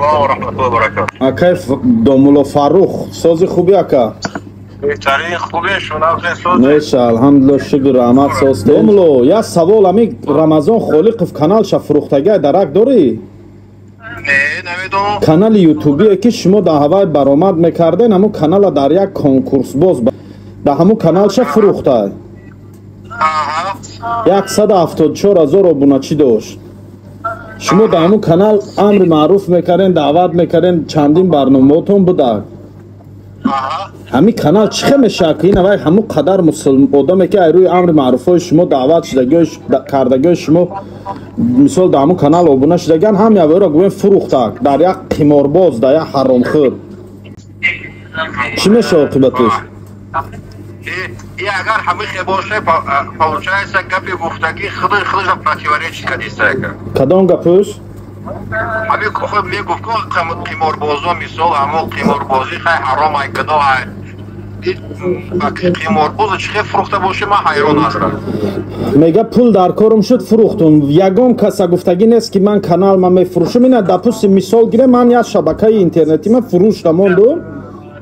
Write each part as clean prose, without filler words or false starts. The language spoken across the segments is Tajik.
Салом ва раҳматуллоҳи ва баракатуҳ. Акай Домулло Фаррух, сози хуби ака? Беҳтарин, хубе, шунавзен созе. Неша, алҳамдулилла, шукр, раҳмат, соз. Домулло, як савол: ами Рамазон Холиқов каналша фурӯхтагиай, дарак дорӣ? Не, намедонам. Канали ютубие, ки шумо дар ҳавай баромад мекарден, ҳамун канала дар як конкурсбоз дар ҳамун каналша фурӯхтай. 174 000 обуначӣ дошт. Шумо дар ҳамун канал амри маъруф мекарден, даъват мекарден, чандин барномаотон будак. Ҳамин канал чӣ хел мешавад, ки ин авай ҳамун қадар одаме, ки ай рӯи амри маъруфҳои шумо даъват кардагиҳои шумо, мисол, дар ҳамун канал обуна шудагиан, ҳам яворо гӯем фурӯхтак дар як қиморбоз, дар як ҳаромхӯр, чӣ мешавад оқибатиш? И агар ҳамин хел боша, получается, гапи гуфтагӣ худаш противоречит кадиста. Кадом гапӯш? Ҳамин худ мегуфт, қиморбозо, мисол, ҳамон қиморбозӣ хай ҳаром ай, гуноҳ ай. Қиморбозо чӣ хел фурӯхта боша, ман ҳайрон ҳастам. Мега, пул дар корум шуд, фурӯхтум. Ягон каса гуфтагӣ нест, ки ман канал ма мефурӯшам. Ина, допустим, мисол гирем, ман як шабакаи интернетӣ ма фурӯшта мондум,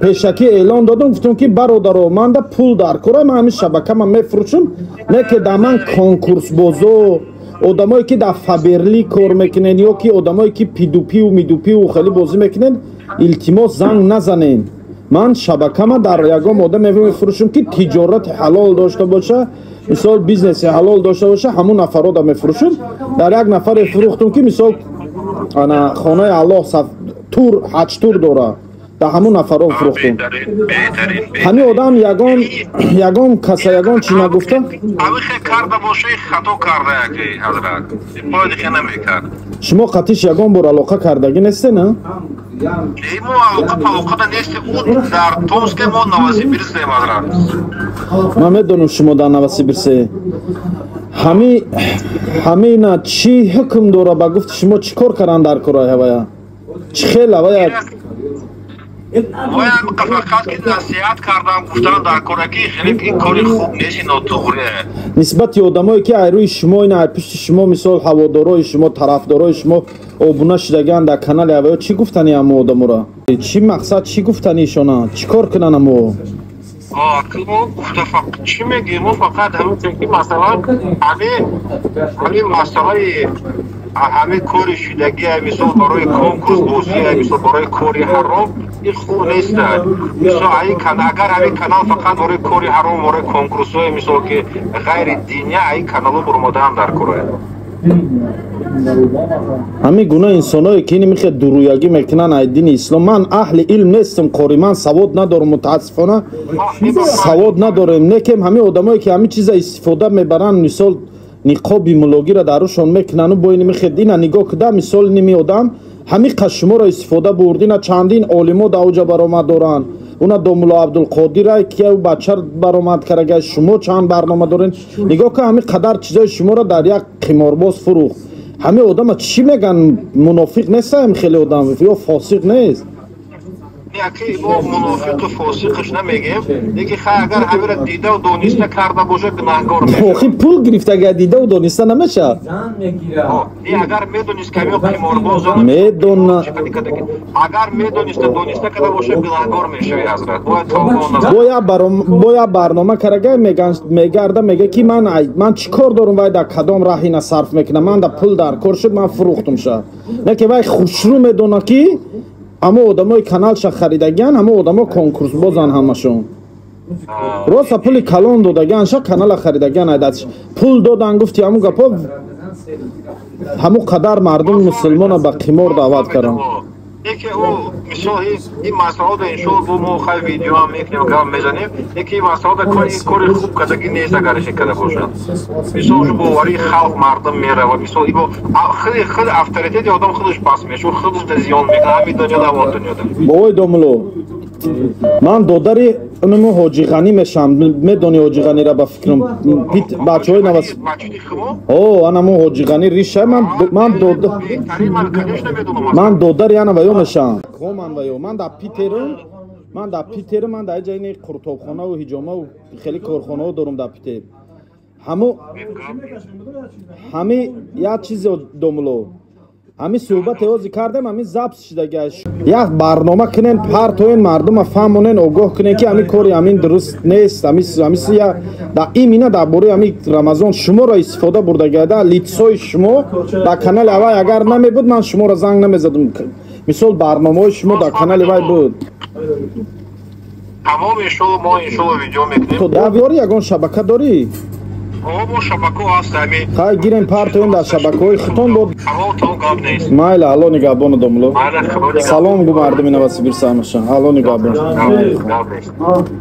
пешакӣ эълон додум, гуфтум, ки бародаро, манда пул дар кора, ман ҳамин шабака ма мефурӯшам, не ки дар ман конкурсбозо, одамое, ки дар Фаберлик кор мекунен, ё ки одамое, ки пидупиу мидупиу хеле бозӣ мекунен, илтимос, занг назанен. Ман шабакама дар ягон одам мефурӯшам, ки тиҷорати ҳалол дошта боша, мисол, бизнеси ҳалол дошта боша, ҳамун нафарода мефурӯшам. Дар як нафаре фурӯхтум, ки, мисол, ана хонаи Аллоҳ тур, ҳаҷтур дора, дар ҳамун нафаро фурӯхтум. Ҳамин одам ягон каса ягон чӣ нагуфта. Ҳамин карда боша, хато карда, яки ҳазрат бояд хе намекард. Шумо қатиш ягон бор алоқа кардагӣ несте, на? Мо алоқа палоқада нестем. Ӯ дар Томске, мо Новосибирсем, ҳазрат. Ман медонам, шумо дар Новосибирсе. Ҳамина чӣ ҳукм дора, ба гуфти шумо, чӣ кор кардан дар кораи ҳавая, чӣ хел ҳавая? Бояд фақат ки насиҳат кардам, гуфтан дар кораки хеле ин кори хуб нест, нотуғре. Нисбати одамое, ки ай рӯи шумо, ина ай пушти шумо, мисол, ҳаводорои шумо, тарафдорои шумо обуна шудагиан дар канали ҳаваё, чӣ гуфтани ҳамо одаморо, чӣ мақсад, чӣ гуфтани ишона, чӣ кор кунанд ҳамо? Мо гуфта чӣ мегӯем? Мо фақат ҳамин, ки масалан, ҳамин масъалаи ҳамин кори шудагия, мисол, барои конкурс бозия, мисол, барои кори ҳаром, ин хуб нест. Мисол, агар ҳамин канал фақат барои кори ҳаром, барои конкурсҳои, мисол, ки ғайри диния, ин каналҳо буромадаам дар кора. Ҳамин гуна инсоное, ки ини михе дуруягӣ мекунанд ай дини ислом, ман аҳли илм нестам, қори, ман савод надорам, мутаассифона, савод надорем, некем ҳамин одамое, ки ҳамин чиза истифода мебаранд, мисол, ниқоби мулогиро дар рӯшон мекунану бо ини михе, ина нигоҳ куда, мисол, ними одам ҳамин қад шуморо истифода бурд. Ина чандин олимо дар оҷа баромад доранд, уна Домулло Абдулқодира, ки бача баромад карага, шумо чанд барнома дорен. Нигоҳ кун, ҳамин қадар чизои шуморо дар як қиморбоз фурӯхт. Ҳамин одама чӣ меган? Мунофиқ нестам хеле одам ё фосиқ нест? Яки мо мунофиқу фосиқаш намегем, лекин хай, агар ҳамира дидау дониста карда бошад, гунаҳгор. Охи, пул гирифтага, дидау дониста намешавад. Не, агар медонист, ки ҳамин қиморбозон Медона. Агар медониста, дониста карда бошад, гунаҳгор мешавӣ, ҳазрат, бояд тавба. Бо як барнома карага мегарда, мега, ки ман чӣ кор дорум, вай дар кадом раҳ ина сарф мекунам, ман да пул дар кор шуд, ман фурӯхтум ша. Не ки вай хушрӯ медона, ки ҳамо одамои каналша харидагиан, ҳамо одамо конкурсбозан, ҳамашон роста пули калон додагиан ша, канала харидагиан, айдатш пул додан. Гуфти ҳамун гапо, ҳамун қадар мардуми мусулмона ба қимор даъват карданд. Яке ӯ, мисол, ин масъалада, иншоалло, бо мо хай видео ҳам мекунем, гап мезанем. Яке ин масъалада кори хуб кардагӣ нест, агар ишин карда бошад. Мисол, шу боварии халқ, мардум мерава, мисол, ибо хеле хеле авторитети одам худаш паст мешавад, худаш да зиён мекунад, ҳамин дунёда, ҳамон дунёда. Бобои Домулло, ман додари унуму Ҳоҷиғанӣ мешавам. Медони Ҳоҷиғанира, ба фикрам, бачаҳои навас о, анамо Ҳоҷиғанӣ риша, ман додари ана ваё мешавам, коман ваё. Ман дар Питерам, ман дар Питерам, ман дар ҷайни қуртобхонаву ҳиҷомаву хеле корхонаҳо дорум дар Питер. Ҳамо ҳами як чизе, Домулло. Ҳамин суҳбате ҳозир кардем, ҳамин запись шудагиа. Як барнома кунен, партоен, мардума фаҳмонен, огоҳ кунен, ки ҳамин кори ҳамин дуруст нест. Ҳамин да имина дар бораи ҳамин Рамазон шуморо истифода бурдагиада, лицои шумо дар канали авай. Агар намебуд, ман шуморо занг намезадум. Мисол, барномаҳои шумо дар канали вай буд. Тамом, иншолло, мо иншолло видео мекунем. То дорӣ, ягон шабака дорӣ? Мо шабако ҳаст ҳами. Хай, гирем, партоем дар шабакаҳои хитон бо. Тамом, тамом, гап нест. Майла, алло нигаҳбону, домуло. Салом гу мардуми Новосибирск ҳамаша. Алло нигаҳбон. Гап нест.